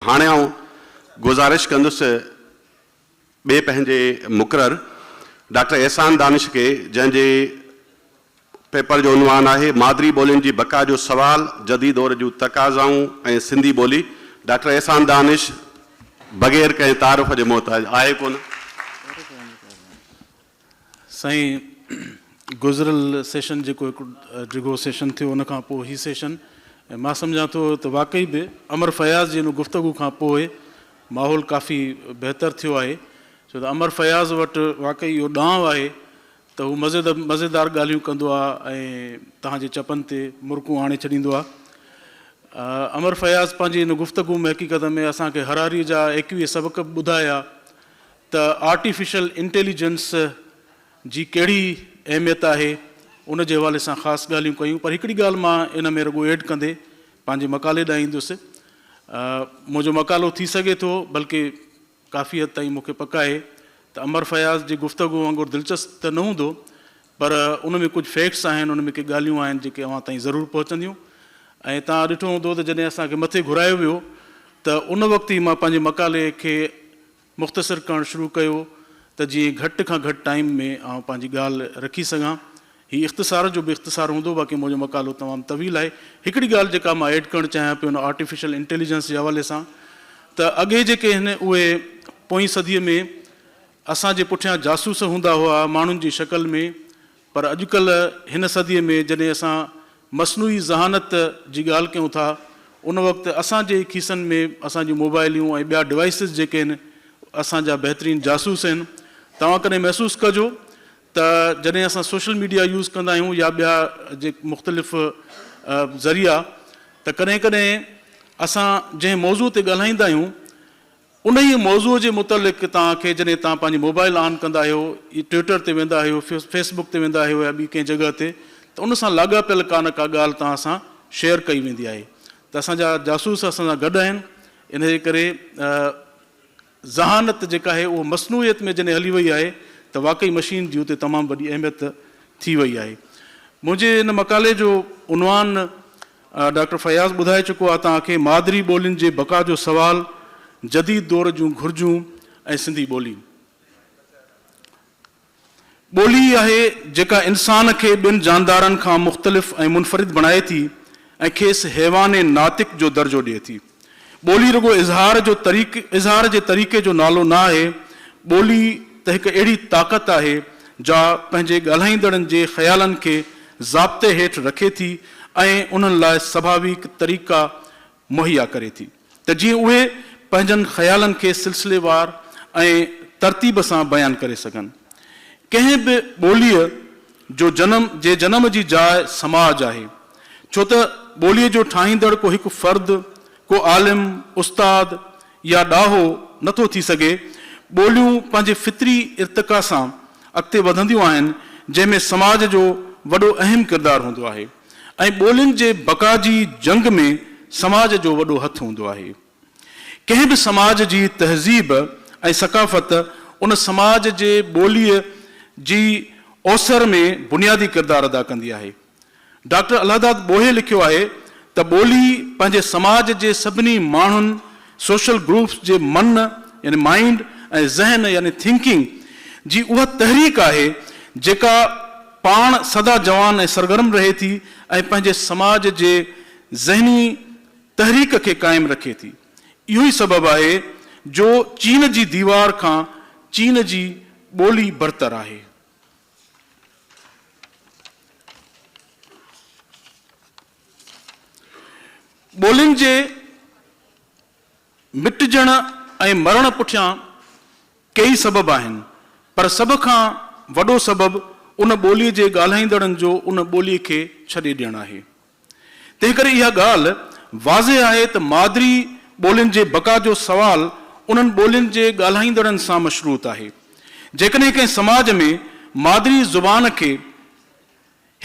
هاڻي آئون گذارش ڪندس ٻئي پنهنجي مقرر ڊاڪٽر احسان دانش کي جنهن جي پيپر جو عنوان آهي مادري ٻولين جي بقا جو سوال، جديد دور جون تقاضائون ۽ سنڌي ٻولي. ڊاڪٽر احسان دانش بغير ڪنهن تعارف جي محتاج آهي ڪونه. سائين گذريل سيشن جيڪو هڪ ڊگهو سيشن ٿيو ان کان پوء هي سيشن ۽ مان سمجهان ٿو ته واقعي به امر فياض جي ان گفتگو کان پوء ماحول ڪافي بهتر ٿيو آهي ڇو ته امر فياض وٽ واقعي اهو ڏانء آهي ته هو مزيدار ڳالهيون ڪندو آهي ۽ توهان جي چپن تي مرڪون آڻي ڇڏيندو آهي. امر فياض پنهنجي ان گفتگو ۾ حقيقت ۾ اسان کي هراري جا 21 سبق به ٻڌايا ته آرٽيفيشل انٽيليجنس جي ڪهڙي اهميت آهي ان جي حوالي سان خاص ڳالهيون ڪيون پر هڪڙي ڳالهه مان ان ۾ رڳو ايڊ ڪندي پنهنجي مقالي ڏانهن ايندس. منهنجو مقالو ٿي سگهي ٿو بلڪه ڪافي حد تائين مون کي پڪ آهي ته امر فياض جي گفتگو وانگر دلچسپ ته نه هوندو پر ان ۾ ڪجهه فيڪٽس آهن، ان ۾ ڪي ڳالهيون آهن جيڪي اوهان تائين ضرور پهچنديون ۽ توهان ڏٺو هوندو ته جڏهن اسان کي مٿي گهرايو ويو ته ان وقت ئي مان پنهنجي مقالي کي مختصر ڪرڻ شروع ڪيو ته جيئن گهٽ کان گهٽ ٽائيم ۾ آئون پنهنجي ڳالهه رکي سگهان. هي اختصار جو به اختصار هوندو باقي منهنجو مقالو تمام طويل آهي. هڪڙي ڳالهه جيڪا مان ايڊ ڪرڻ چاهيان پيو ان آرٽيفيشل انٽيليجنس جي حوالي سان ته اڳي جيڪي هن اهي پوئين صديء ۾ اسان جي پٺيان جاسوس هوندا هئا ماڻهن جي شڪل ۾ پر اڄڪلهه هن صديء ۾ جڏهن اسان مصنوعي ذهانت جي ڳالهه ڪيون ٿا ان وقت اسان جي ئي کيسن ۾ اسان جون موبائليون ۽ ٻيا ڊوائيسز جيڪي آهن اسان جا بهترين جاسوس آهن توهان ڪڏهن محسوس ڪجو ته جڏهن اسان سوشل ميڊيا يوز ڪندا آهيون يا ٻيا جي مختلف ذريعا ته ڪڏهن ڪڏهن اسان جنهن موضوع تي ڳالهائيندا آهيون انهيء موضوع جي متعلق توهان کي جڏهن توهان پنهنجي موبائل آن ڪندا آهيو ٽوئٽر تي ويندا آهيو فيس بڪ تي ويندا آهيو يا ٻي ڪنهن جڳهه تي ته ان سان لاڳاپيل ڪا نه ڪا ڳالهه توهان سان شيئر ڪئي ويندي آهي ته اسان جا جاسوس اسان سان گڏ آهن انهيء ڪري ذهانت جيڪا آهي اهو مصنوعيت ۾ جڏهن هلي وئي آهي ته واقعي مشين جي اتي تمام وڏي اهميت ٿي وئي آهي. منهنجي ان مقالي جو عنوان ڊاڪٽر فياض ٻڌائي چڪو آهي توهان کي مادري ٻولين جي بقا جو سوال، جديد دور جون گهرجون ۽ سنڌي ٻولي. ٻولي ئي آهي جيڪا انسان کي ٻين جاندارن کان مختلف ۽ منفرد بڻائي ٿي ۽ کيس حيوان ناطق جو درجو ڏئي ٿي. ٻولي رڳو اظهار جو اظهار جي طريقي جو نالو نه آهي، ٻولي ته هڪ اهڙي طاقت آهي جا پنهنجي ڳالهائيندڙن جي خيالن کي ضابطي هيٺ رکي ٿي ۽ انهن لاء سڀاويڪ طريقا مهيا ڪري ٿي ته جيئن اهي پنهنجن خيالن کي سلسليوار ۽ ترتيب سان بيان ڪري سگهن. ڪنهن به ٻوليء جو جنم جي جنم جي جاء سماج آهي. ڇو ته ٻوليء جو ٺاهيندڙ ڪو هڪ فرد، ڪو عالم، استاد يا ڏاهو نه ٿو ٿي سگهي. ٻوليون پنهنجي فطري ارتقا سان اڳتي وڌنديون آهن، جنهن ۾ سماج جو وڏو اهم ڪردار هوندو آهي. ۽ ٻولين جي بقا جي جنگ ۾ سماج جو وڏو هٿ هوندو آهي. ڪنهن به سماج جي تهذيب ۽ ثقافت ان سماج جي ٻوليء جي اوسر ۾ بنيادي ڪردار ادا ڪندي آهي. ڊاڪٽر الهداد ٻوهيي لکيو آهي ته ٻولي پنهنجي سماج جي سڀني ماڻهن، Social Groups، جي من يعني Mind ۽ ذهن يعني Thinking جي اها تحريڪ آهي جيڪا پاڻ سدا جوان ۽ سرگرم رهي ٿي ۽ پنهنجي سماج جي ذهني تحريڪ کي قائم رکي ٿي. اهو ئي سبب آهي جو چين جي ديوار کان چين جي ٻولي برتر آهي. ٻولين جي مٽجڻ ۽ مرڻ پٺيان ڪيئي سبب آهن، پر سڀ کان وڏو سبب ان ٻوليء جي ڳالهائيندڙن جو ان ٻوليء کي ڇڏي ڏيڻ آهي. تنهنڪري اها ڳالهه واضح آهي ته مادري ٻولين جي بقا جو سوال انهن ٻولين جي ڳالهائيندڙن سان مشروط آهي. جيڪڏهن ڪنهن سماج ۾ مادري زبان کي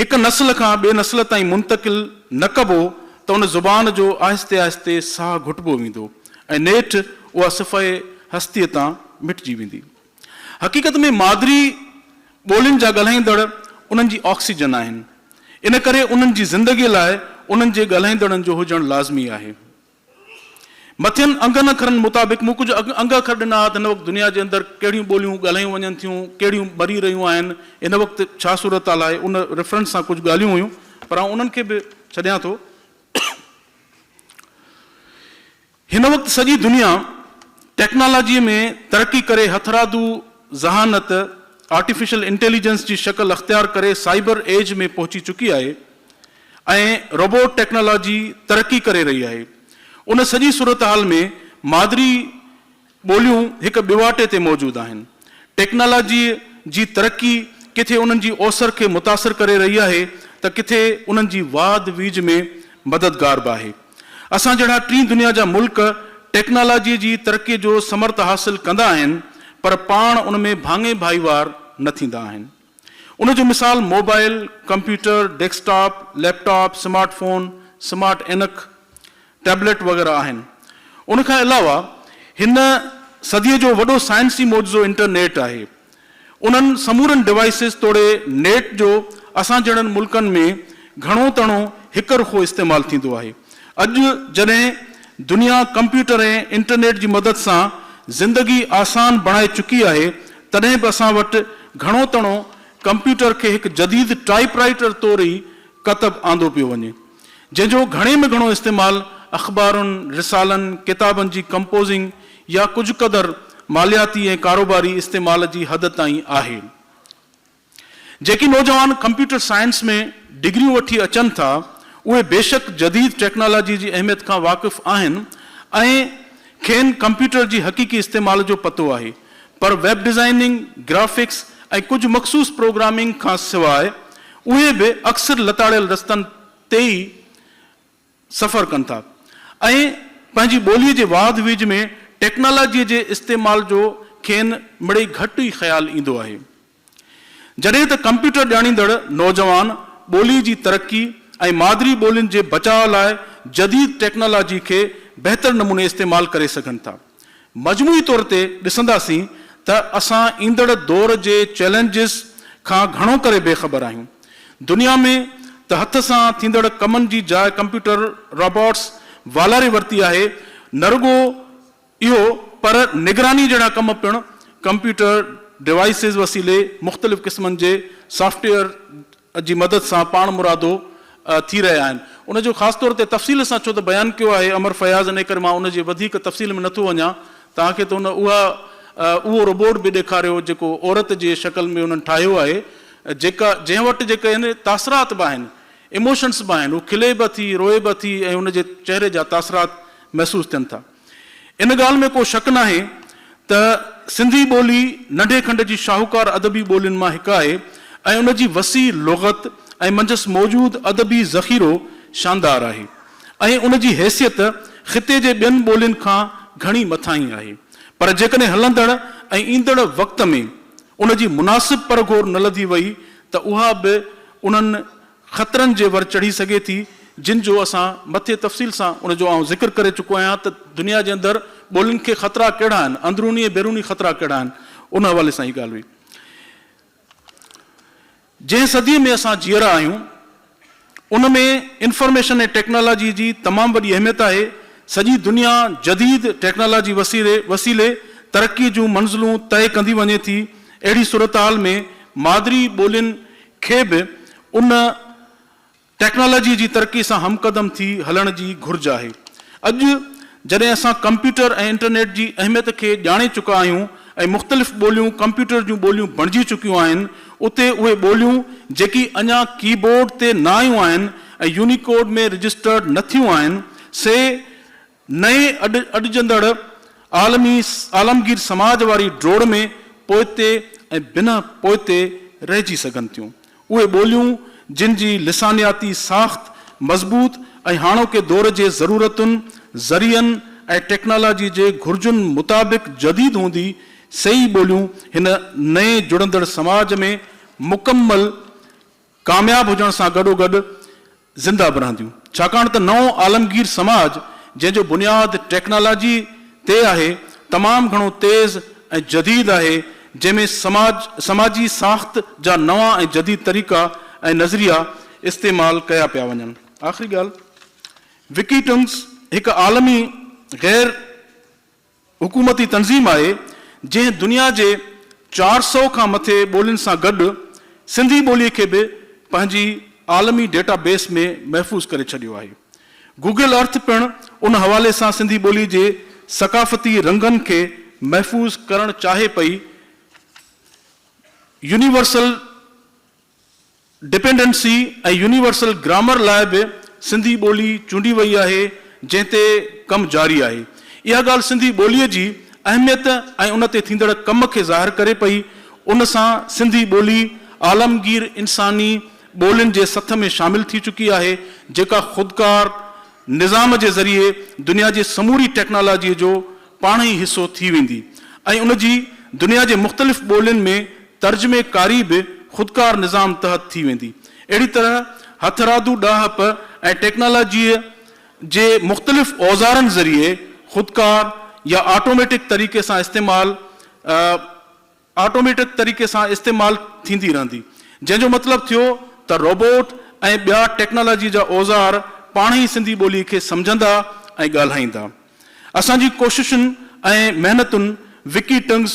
هڪ نسل کان ٻئي نسل تائين منتقل نه ڪبو ته ان زبان جو آهستي آهستي ساهه گهٽبو ويندو ۽ نيٺ اها صفحه هستيء تان مٽجي ويندي. حقيقت ۾ مادري ٻولين جا ڳالهائيندڙ انهن جي آڪسيجن آهن. ان ڪري انهن جي زندگيء لاء انهن جي ڳالهائيندڙن جو هجڻ لازمي آهي. مٿين انگن اکرن مطابق مون ڪجهه انگ اکر ڏنا ته هن وقت دنيا جي اندر ڪهڙيون ٻوليون ڳالهايون وڃن ٿيون، ڪهڙيون مري رهيون آهن، هن وقت ڇا صورتحال آهي، ان ريفرنس سان ڪجهه ڳالهيون هيون پر آئون انهن کي به ڇڏيان ٿو. هن وقت سڄي دنيا ٽيڪنالاجيء ۾ ترقي ڪري هٿرادو ذهانت، آرٽيفيشل انٽيليجنس، جي شڪل اختيار ڪري سائبر ايج ۾ پهچي چڪي آهي ۽ روبوٽ ٽيڪنالاجي ترقي ڪري رهي آهي. ان سڄي صورتحال ۾ مادري ٻوليون هڪ ٻيواٽي تي موجود آهن. ٽيڪنالاجيء جي ترقي ڪٿي انهن جي اوسر کي متاثر ڪري رهي آهي ته ڪٿي انهن جي واڌ ويجهه ۾ مددگار به آهي. اسان جهڙا ٽين دنيا جا ملڪ ٽيڪنالاجيء جي ترقيء جو ثمر ته حاصل ڪندا آهن پر پاڻ ان ۾ ڀاڱي ڀائيوار نه ٿيندا آهن. ان جو مثال mobile, computer, desktop, laptop, smart phone, smart عينڪ، ٽيبليٽ وغيره آهن. ان کان علاوه هن صديء جو وڏو سائنسي معجزو انٽرنيٽ آهي. انهن سمورن ڊوائيسز توڙي نيٽ جو اسان جهڙن ملڪن ۾ گهڻو تڻو هڪ رخو استعمال ٿيندو آهي. اڄ جڏهن دنيا ڪمپيوٽر ۽ انٽرنيٽ جي مدد سان زندگي آسان بڻائي چڪي آهي تڏهن به اسان وٽ گهڻو تڻو ڪمپيوٽر کي هڪ جديد ٽائيپ رائيٽر طور ئي ڪتب آندو پيو وڃي جنهن جو گهڻي ۾ گهڻو استعمال اخبارن، رسالن، ڪتابن جي ڪمپوزنگ يا ڪجهه قدر مالياتي ۽ ڪاروباري استعمال جي حد تائين آهي. جيڪي نوجوان ڪمپيوٽر سائنس ۾ ڊگريون وٺي اچن ٿا، اهي بيشڪ جديد ٽيڪنالاجي جي اهميت کان واقف آهن ۽ کين ڪمپيوٽر جي حقيقي استعمال جو پتو آهي، پر ويب ڊزائننگ، گرافڪس ۽ ڪجهه مخصوص پروگرامنگ کان سواء اهي به اڪثر لتاڙيل رستن تي ئي سفر ڪن ٿا ۽ پنهنجي ٻوليء جي واڌ ويجهه ۾ ٽيڪنالاجيء جي استعمال جو کين مڙئي گهٽ ئي خيال ايندو آهي. جڏهن ته ڪمپيوٽر ڄاڻيندڙ نوجوان ٻوليء جي ترقي ۽ مادري ٻولين جي بچاء لاء جديد ٽيڪنالاجي کي بهتر نموني استعمال ڪري سگهن ٿا. مجموعي طور تي ڏسنداسين ته اسان ايندڙ دور جي چئلينجز کان گهڻو ڪري بي خبر آهيون. دنيا ۾ ته هٿ سان ٿيندڙ ڪمن جي جاء ڪمپيوٽر رابوٽس والاري ورتي آهي، نه رڳو اهو پر نگراني جهڙا ڪم پڻ ڪمپيوٽر ڊوائيسز وسيلي مختلف قسمن جي سافٽ ويئر جي مدد سان پاڻمرادو ٿي رهيا آهن. ان جو خاص طور تي تفصيل سان ڇو ته بيان ڪيو آهي امر فياض انهي ڪري مان ان جي وڌيڪ تفصيل ۾ نٿو وڃان. توهان کي ته ان اها اهو روبوٽ به ڏيکاريو جيڪو عورت جي شڪل ۾ انهن ٺاهيو آهي جيڪا جنهن وٽ جيڪي آهن تاثرات به آهن Emotions به آهن هو کلي به ٿي روئي به ٿي ۽ ان جي چهري جا تاثرات محسوس ٿين ٿا. ان ڳالهه ۾ ڪو شڪ ناهي ته سنڌي ٻولي ننڍي کنڊ جي شاهوڪار ادبي ٻولين مان هڪ آهي ۽ ان جي وسيع لغت ۽ منجهس موجود ادبي ذخيرو شاندار آهي ۽ ان جي حيثيت خطي جي ٻين ٻولين کان گهڻي مٿاهين آهي پر جيڪڏهن هلندڙ ۽ ايندڙ وقت ۾ ان جي مناسب پرگهور نه لڌي وئي ته اها به انهن خطرن جي ور چڙهي سگهي ٿي، جن جو اسان مٿي تفصيل سان ان جو آئون ذڪر ڪري چڪو آهيان ته دنيا جي اندر ٻولين کي خطرا ڪهڙا آهن، اندروني ۽ بيروني خطرا ڪهڙا آهن، ان حوالي سان هي ڳالهه هئي. جنهن صديء ۾ اسان جيئرا آهيون، ان ۾ انفارميشن ۽ ٽيڪنالاجي جي تمام وڏي اهميت آهي. سڄي دنيا جديد ٽيڪنالاجي وسيلي ترقيء جون منزلون طئي ڪندي وڃي ٿي. اهڙي صورتحال ۾ مادري ٻولين کي به ان ٽيڪنالاجي جي ترقي سان همقدم ٿي هلڻ جي گهرج آهي. اڄ جڏهن اسان ڪمپيوٽر ۽ انٽرنيٽ جي اهميت کي ڄاڻي چڪا آهيون ۽ مختلف ٻوليون ڪمپيوٽر جون ٻوليون بڻجي چڪيون آهن اتي اهي ٻوليون جيڪي اڃا ڪي بورڊ تي نه آيون آهن ۽ يونيڪوڊ ۾ رجسٽرڊ نه ٿيون آهن سي نئين اڏجندڙ عالمي عالمگير سماج واري ڊوڙ ۾ پوئتي ۽ بنهه پوئتي رهجي سگهن ٿيون. اهي ٻوليون جن جي لسانياتي ساخت مضبوط ۽ هاڻوڪي دور جي ضرورتن، ذريعن ۽ ٽيڪنالاجي جي گهرجن مطابق جديد هوندي، سي ئي ٻوليون هن نئين جڙندڙ سماج ۾ مڪمل ڪامياب هجڻ سان گڏوگڏ زنده به رهنديون، ڇاڪاڻ ته نئون عالمگير سماج جنهن جو بنياد ٽيڪنالاجي تي آهي، تمام گهڻو تيز ۽ جديد آهي، جنهن ۾ سماج سماجي ساخت جا نوان ۽ جديد طريقا ۽ نظريا استعمال ڪيا پيا وڃن. آخري ڳالهه، وڪي ٽنگس هڪ عالمي. غير حڪومتي تنظيم آهي، جنهن دنيا جي 400 کان مٿي ٻولين سان گڏ سنڌي ٻوليء کي به پنهنجي عالمي ڊيٽا بيس ۾ محفوظ ڪري ڇڏيو آهي. گوگل ارٿ پڻ ان حوالي سان سنڌي ٻوليء جي ثقافتي رنگن کي محفوظ ڪرڻ چاهي پئي. يونيورسل ڊپينڊنسي ۽ يونيورسل گرامر لاء به سنڌي ٻولي چونڊي وئي آهي، جنهن تي ڪم جاري آهي. اها ڳالهه سنڌي ٻوليء جي اهميت ۽ ان تي ٿيندڙ ڪم کي ظاهر ڪري پئي. ان سان سنڌي ٻولي عالمگير انساني ٻولين جي سٿ ۾ شامل ٿي چڪي آهي، جيڪا خودڪار نظام جي ذريعي دنيا جي سموري ٽيڪنالاجيء جو پاڻ ئي حصو ٿي ويندي ۽ ان جي دنيا جي مختلف ٻولين ۾ ترجمي ڪاري به خودڪار نظام تحت ٿي ويندي. اهڙي طرح هٿرادو ڏاهپ ۽ ٽيڪنالاجيء جي مختلف اوزارن ذريعي خودڪار يا آٽوميٽڪ طريقي سان استعمال آٽوميٽڪ طريقي سان استعمال ٿيندي رهندي، جنهن جو مطلب ٿيو ته روبوٽ ۽ ٻيا ٽيڪنالاجي جا اوزار پاڻ ئي سنڌي ٻولي کي سمجهندا ۽ ڳالهائيندا. اسان جي ڪوششن ۽ محنتن wiki tongues,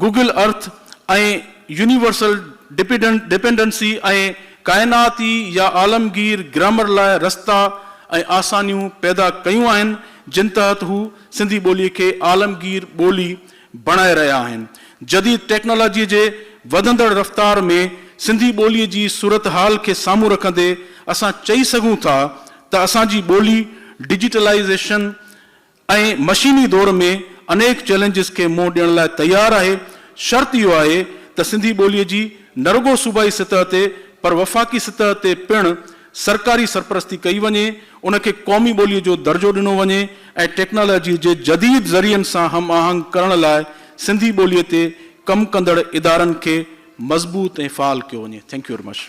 Google Earth ۽ universal dependency ۽ ڪائناتي يا عالمگير گرامر لاء رستا ۽ آسانيون پيدا ڪيون آهن، جن تحت هو سنڌي ٻولي کي عالمگير ٻولي بڻائي رهيا آهن. جديد ٽيڪنالاجيء جي وڌندڙ رفتار ۾ سنڌي ٻوليء جي صورتحال کي سامهون رکندي اسان چئي سگهون ٿا ته اسان جي ٻولي ڊجيٽلائيزيشن ۽ مشيني دور ۾ انيڪ چئلينجز کي منهن ڏيڻ لاء تيار آهي. شرط اهو آهي ته سنڌي ٻوليء جي نه رڳو صوبائي سطح تي پر وفاقي سطح تي پڻ سرڪاري سرپرستي ڪئي وڃي، ان کي قومي ٻوليء جو درجو ڏنو وڃي ۽ ٽيڪنالاجيء جي جديد ذريعن سان هم آهنگ ڪرڻ لاء سنڌي ٻوليء تي ڪم ڪندڙ ادارن کي مضبوط ۽ فعال ڪيو وڃي. Thank you very much.